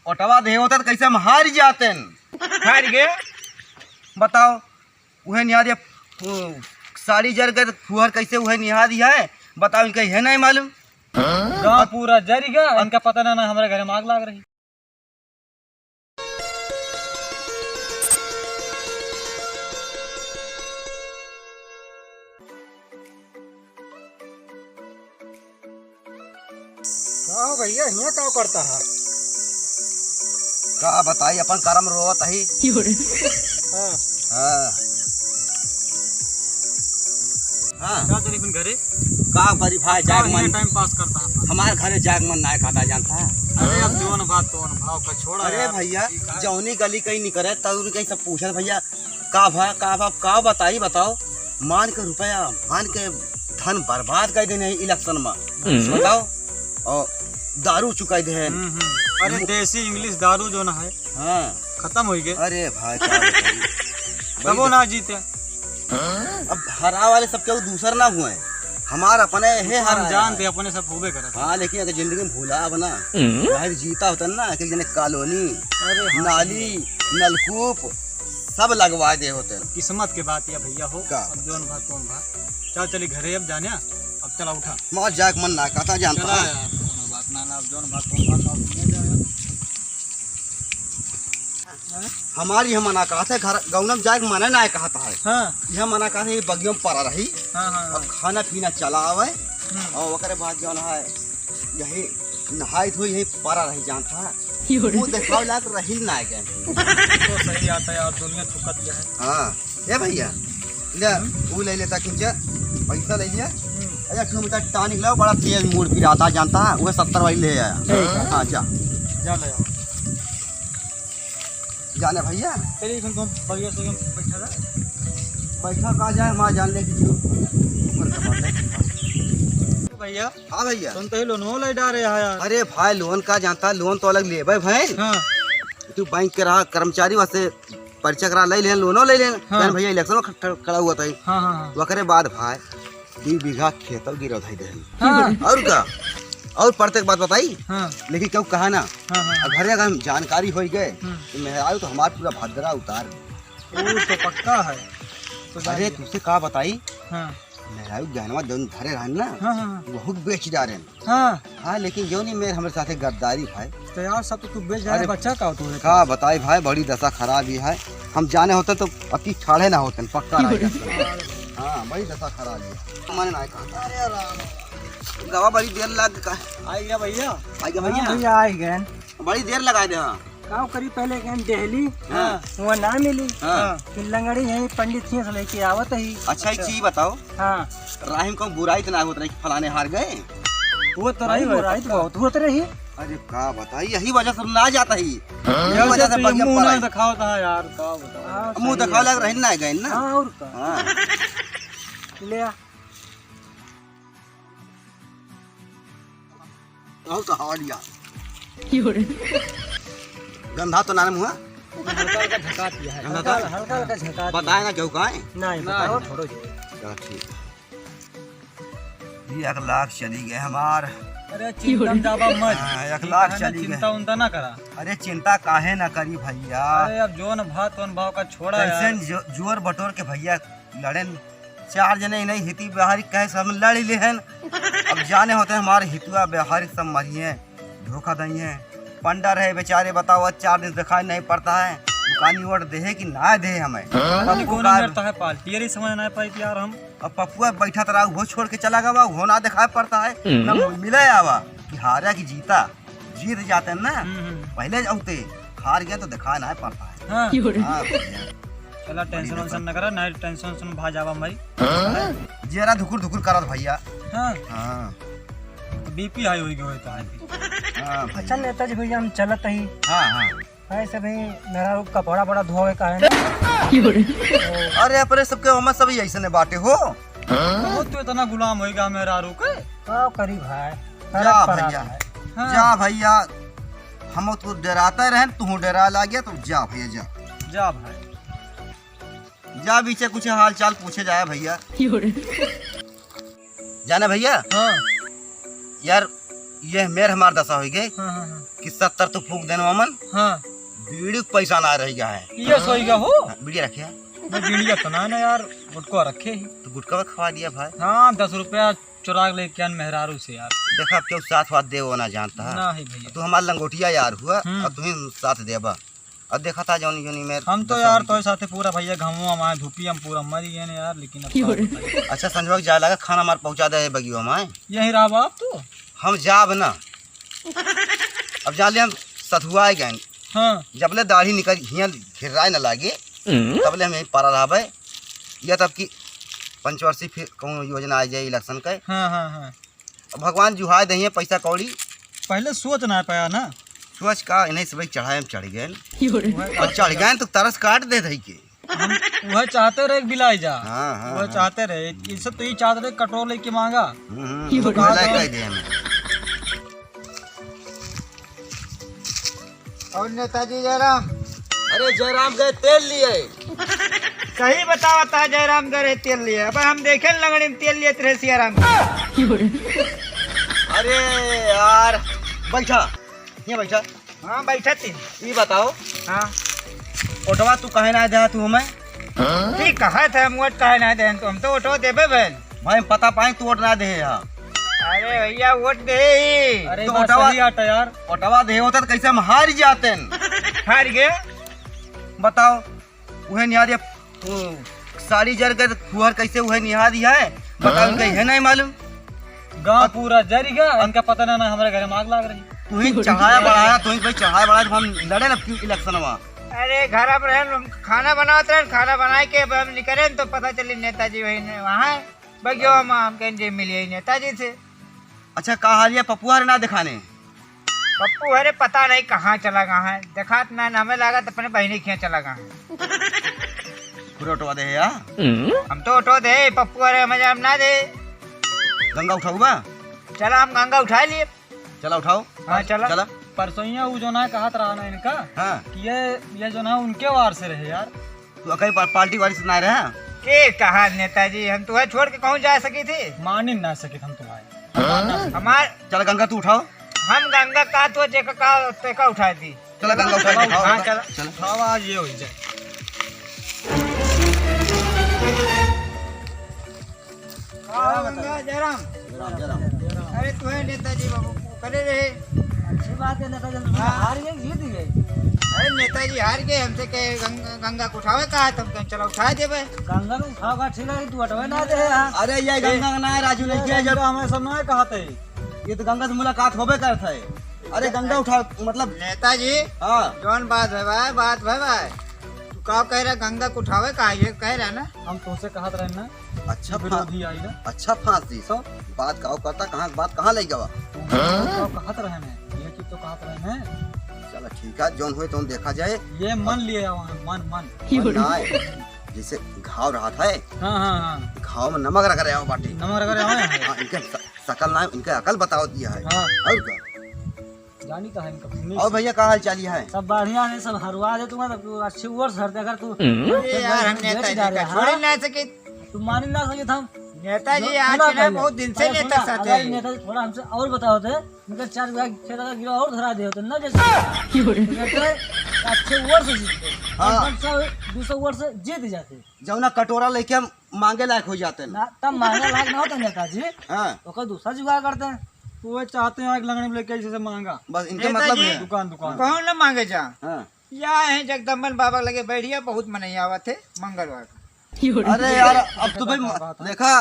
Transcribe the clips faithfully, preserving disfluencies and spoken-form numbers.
ओटवा देहे होता तो कैसे हम हार जातेन। हार गए? बताओ, उहे निहार ये, वो, साड़ी जर गए तो फुहर कैसे उहे निहार है? बताओ, इनका है नहीं मालूम। गाँव पूरा जर गया, इनका पता ना, ना हमारे घर में आग लाग रही। का हो भैया, हियाँ का करता है? का बताई, अपन करम रोवत ही। हाँ। हाँ। हाँ। का चली फिर घरे? का करी भाई, का जाग हियाँ मन, टाइम पास करता है? हमारे घरे जाग मन ना खाता जानता है। अरे अब जौन बात तौन भाव का छोड़ा अरे यार। भैया, ठीक है। जौनी गली कहीं निकरे, तब उनके सब पूछत भैया, का भा, का भा, का बताई, बताओ। मान के रुपया, मान के धन बर्बाद कर देने हैं इलेक्शन में। हम्म। बताओ, और दारू चुकाई दे हैं। हम्म, हम्म। अरे मु- देसी इंग्लिश दारू जो ना है, हाँ। खत्म हो गए। अरे भाई, का बताई। तबो वही ना जीते। अब हरा वाले सब केहू दूसर ना हुए, हमार अपने हे हम हरा जानते है। अपने सब होबे करत। हाँ, लेकिन अगर जिंदगी में भूला अब ना, हम्म। भाई जीता होता ना, कि जने कॉलोनी, अरे हाँ, नाली, सही बात। नलकूप, सब लगवा दे होते। किस्मत के बात या भैया हो। का? अब जौन भा तौन भा। चल चली घरे अब जाने, अब चला उठा। मार जाए के मन ना कहता जानता चला है। यार, कोनो बात ना, ना, अब जौन भा तौन भा, अब नहीं जाए। हमारी यह मना कहत है, घर गौनम जाए के मना ना कहत है। हाँ। यह मना कहत है, ये बगियों में पड़ा रही। हाँ, हाँ, और हाँ। खाना पीना चला आवे। हम्म। और ओकरे बाद जौन है, यही नहाई धोई यही पड़ा रही जानता है। यो रे। मुँह देखावे लायक रही ना गए। तो सही आता है यार, दुनिया थुकत गया है। हाँ, ए भैया, ले, हम्म। वो ले लेता खींचा, पैसा ले लिया। हम्म। अच्छा, तू बेटा टॉनिक लाओ, बड़ा तेज मूड पिराता जानता है, वो सत्तर वाली ले आया। ठीक है। हाँ, जा। जा ले आओ। जाने भैया। चलिए, तुम, तुम बढ़िया से एकदम बैठा रहा। बैठा का जाए, माँ जान ले कि जो ऊपर का बात है। भैया। हाँ भैया। तुम तो ही लोन ले डारे है यार। अरे भाई, लोन का जानता, लोन तो अलग लेबे भाई। हाँ। तू बैंक के रहा, कर्मचारी वास्ते परिचय करा, ले लेन, लोनो ले लेन। हाँ। यार भैया, इलेक्शन में ख-, ख-, खड़ा हुआ था ही। हाँ, हाँ, हाँ। ओकरे बाद भाई, दू बीघा खेत और गिरव धाई देहन। हाँ। और का? और प्रत्येक बात बताई? हाँ। लेकिन केहू कहा ना। हाँ, हाँ। अब घरे अगर हम जानकारी होई गए, हम्म। तो मेहरारू तो हमार पूरा भद्रा उतार दे। वो तो पक्का है। तो अरे, जानिए। तुझसे का बताई? हाँ। मेहरारू गहनवा जौन धरे रहन ना, हाँ, हाँ, हाँ। वहू बेच डारेन। हाँ। हाँ, लेकिन जौन ही मेर हमरे साथे गद्दारी भाई। तो यार, सब तो तू बेच डारे, अरे, बच्चा का हो तू? का बताई भाई, बड़ी दशा खराब ही है। हम जाने होते तो अति ठाढ़े ना होते, पक्का रह जाते। हाँ, बड़ी दशा खराब ही है। माने ना कहा। अरे राम। गवा बड़ी देर लग का। आई गया भैया। आई गया हाँ, भैया। भैया आई गए। बड़ी देर लगा दे, हाँ। का करी, पहले गए दिल्ली, हाँ। वहाँ ना मिली। हाँ। फिर लंगड़ी यहीं पंडित जी से लेके आवत ही। अच्छा, एक अच्छा। चीज बताओ। हाँ। राहिम को बुराई तो ना होत रही कि फलाने हार गए? वो तो रही, बुराई तो बहुत होत रही। अरे का बताई, यही वजह से हम ना जाता ही। हाँ। यही वजह से तो ये बढ़िया मुंह ना पढ़ाई। दिखावत है यार, का बताओ। हाँ, मुंह सही दिखावे है। लायक रही ना गए ना। हाँ, और का। हाँ। ले आ। बहुत हवा लिया। क्यों रे? गंधा तो ना मुँह? हल्का हल्का झका दिया है। गंधा हल्का, तो? हल्का हल्का झका दिया। बताए ना क्यों काहे? नहीं, ना। बताओ, छोड़ो जी। चलो ठीक। ये एक लाख चली गए हमार। अरे चिंता में जाबा मत। हाँ, एक लाख चिंता ना, चली गए। चिंता उंता ना करा। अरे चिंता काहे ना करी भैया? अरे अब जौन भाव तौन भाव का छोड़ा कैसे यार। जो-, जोर बटोर के भैया लड़ेन। चार जने ही नहीं, हिती बिहारी कहे सब लड़ ही लेहन। अब जाने होते हमारे हितुआ बिहारी सब मरिए, धोखा दइए। पंडा रहे बेचारे, बताओ, आज चार दिन दिखाई नहीं पड़ता है। दुकानी order देहे कि ना देहे हमें। हाँ? पप्पू कौन का करता है पार्टी? ये समझ ना पाई यार हम। अब पप्पुआ बैठा तो रहा, वो छोड़ के चला गया, वो ना दिखाई पड़ता है, ना हम्म। मिले आवा कि हारा कि जीता। जीत जाते हैं ना, हम्म, हम्म। पहले जाते, हार गया तो दिखाई ना पड़ता है। हाँ। हाँ, भैया। चला, tension वेंशन न करा, नहीं tension वेंशन भा जावा हमारी। हाँ? जेरा धुकुर धुकुर करत भैया। हाँ। हाँ। तो BP high होई गयो है तो आज। हाँ, भैया। अच्छा नेताजी भैया, हम चलत ही। हाँ, हाँ। ऐसे भी मेरा कपड़ा बड़ा धोवे का है ना। अरे अपने सबके उम्र सब ऐसे ने बाटे हो। वो तो इतना गुलाम होई गया मेरा रुके। का करी भाई? जा भैया। हाँ। जा भैया। हम तो डराते रहन, तू डरा लागे तो जा भैया जा। जा भाई। जा बीचे कुछ हाल चाल पूछे जाए भैया। जाने भैया। हाँ। यार, ये मेर हमार दशा होई गई। हाँ, हाँ, हाँ। कि सत्तर तो फूँक देन वामन। हाँ। बीड़ी के पैसा ना रह गया है। ये सोई गया हो? हाँ, बीड़ी रखे है। मैं बीड़ी का तो ना, ना यार, गुटखा रखे ही। तो गुटखा खवा दिया भाई। हाँ, दस रुपया चुरा के लेके आन मेहरारू से यार। देखा, अब क्यों साथ वाथ दे वो ना जानता है। ना ही भैया। तू हमार लंगोटिया यार हुआ, हम्म। और तू ही साथ देबा। और देखा था जौन यूनी में हम तो दस यार आदमी तोरे साथे पूरा भैया घामो हमारे धूपी हम पूरा मरी गए यार, लेकिन अब का बताई। अच्छा संजवा के जाए लगा, खाना हमार पहुँचा दे बगियो हमारे। यही रहा बाप तू? हम जाब ना। अब जान ले हम सधुआए गए। हाँ। जबले दाढ़ी निकल हियाँ घिर्राए न लागे, हम्म। तबले हम यहीं पड़ा रहबे। या तब कि पंचवर्षी फिर कौन योजना आ जाए इलेक्शन के। हाँ, हाँ, हाँ। अब भगवान जुहाए दहिए पैसा कौड़ी। पहले सोच ना पाया ना। सोच का, इन्हें सब चढ़ाए हम चढ़ गए। और चढ़ गए तो तरस काट दे धई के। हम वह चाहते रहे कि बिलाई जा। हाँ, हाँ, वह हाँ। चाहते रहे, इससे तो ये चाहते रहे कटोर लेके मांगा। हम्म, हम्म, तो तो कहा बिलाई तो कह दे हमें। और नेताजी जयराम? अरे जयराम गए तेल लिए। सही बतावत है, जयराम गए रहे तेल लिए। अब हम देखे लंगड़ी में तेल लिए रहे सियाराम। अरे यार, बैठा, ये बैठा। हाँ, बैठा थी। ई बताओ। हाँ। ओटवा तू काहे ना दे तू हमें? ठीक कहा था, हम वोट काहे ना दे तू, हम तो ओटवा देबे बहन। भाई, हम पता पाए तू वोट ना दे हा। अरे भैया, वोट दे ही। अरे, तो बात ओटवा सही आटा यार। ओटवा दे होता तो कैसे हम हार जाते हैं? हार गए? बताओ, उहे निहार या, ओ, साड़ी जर के फुहर कैसे उहे निहार है? बताओ, हाँ? इनका यह नहीं मालूम? गाँव अब पूरा जरी गया, इनका पता ना, ना हमारे घर में आग लाग रही। तू ही चढ़ाया बढ़ाया, तू ही भाई चढ़ाया बढ़ाया, जब हम लड़े ना क्यों इलेक्शन में? अरे घर में रहे, हम खाना बनावत रहे, खाना बनाए के अब हम निकले तो पता चली नेताजी वही ने वहाँ है। बगिया में हम कहें जे मिलिए नेताजी से। अच्छा, का हाल है पप्पुआ रे ना दिखाने? पप्पू अरे पता नहीं कहाँ चला गया है, देखात ना, ना हमें लागत अपने बहिनी के यहाँ चला गया है। पूरा उठवा दे है यार। हम तो उठो दे, पप्पू अरे हमें जाम ना दे। गंगा उठाऊ बा? चला हम गंगा उठा लिए। चला उठाओ। हाँ, चला। चला। परसोइया वो जो ना कहत रहा ना इनका, हाँ। कि ये, ये जो ना उनके वार से रहे यार। तू अकई पा-, पार्टी वाली से ना रहे? के कहा नेताजी, हम तुम्हें छोड़ के कहूँ जा सकी थी? मानिन ना सकित हम तुम्हारे। हमार चल गंगा तू उठाओ। हम गंगा का तो जेका का तेका उठा दी। चल गंगा उठा के दिखाओ। हाँ, चल। चल। उठाओ, आज ये हो जाए। हाँ, गंगा, जयराम। जयराम, जयराम। अरे, तू है नेताजी बाबू, वो करे रहे। अच्छी बात है, नेताजी, हाँ। हार गए, जीत गए। अरे, नेताजी हार गए, हमसे कहे गंगा, गंगा को उठावे कहा, तो हम कहे, "चलो, उठा देबे।" गंगा को उठाओ का, ठीक है, तू हटवे ना दे, हाँ। अरे, ये गंगा का ना है, राजू, ये लेके आ, जब गंगा हमें सब ना कहा थे। ये तो गंगा से मुलाकात होबे करत है। अरे, गंगा उठा, मतलब नेताजी, हाँ। जौन बात है भाई, बात है भाई। तू का कह रहा, गंगा को उठावे का, ये कह रहा ना? हम तोसे कहत रहे ना। अच्छा कि विरोधी फा-, आई ना। अच्छा फांस दी सो, बात का करता, कहाँ बात कहाँ ले गवा? तो हम तो कहत रहे हैं, ये चीज तो कहत रहे हैं। चला ठीक है, जौन होए तौन देखा जाए। ये मन लिए आवा है, मन, मन। मन ना आए, जैसे घाव रहा था, हाँ, हाँ, हाँ। घाव में नमक रगड़े आवा बाटी। नमक रगड़े आवा है। हाँ, इनके स-, सकल ना, इनके अकल बताओ दिया है। हाँ। और का? जानी का है इनका पुण्य और से। भैया, का हाल चाल है? सब बढ़िया है, सब हरवा दे तुम्हारा, तू अच्छे ऊपर से हर दे, अगर तू अरे यार, हम नेताजी का छोड़े ना सके। तू मान ही ना सके हम। नेताजी जो आज सुना के ना पहले। बहुत दिन से अरे नेता सुना, साथ अगर है। नेताजी थोड़ा हमसे और बताओ थे, इनका चार बीघा खेत का गिरा और धरा दे होते ना जैसे। नेता अच्छे ऊपर से जीत गए। हाँ। और सौ, दो सौ ऊपर से जीत जाते। जौना कटोरा लेके हम मांगे लायक हो जाते हैं। ना, तब मांगे लायक ना होते नेताजी। हाँ। ओकर दूसरा जुगाड़ करते हैं। तो वो चाहते हैं आग लंगड़ी में लेके जैसे मांगा। बस इनके नेताजी, मतलब है। दुकान, दुकान। कौन ना मांगे जा? हाँ। या है जगदम्बन बाबा लगे बैठिया, बहुत मनई आवत है मंगलवार का। अरे यार, अब तो भाई बात है। देखा,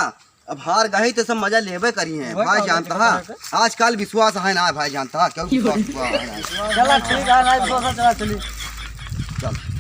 अब हार गई तो सब मजा लेबे करी है। वही भाई बात है, जानता है, आजकल विश्वास है ना भाई जानता है, क्यों विश्वास हुआ है ना? चला ठीक है, ना विश्वास है, चला चली। चल।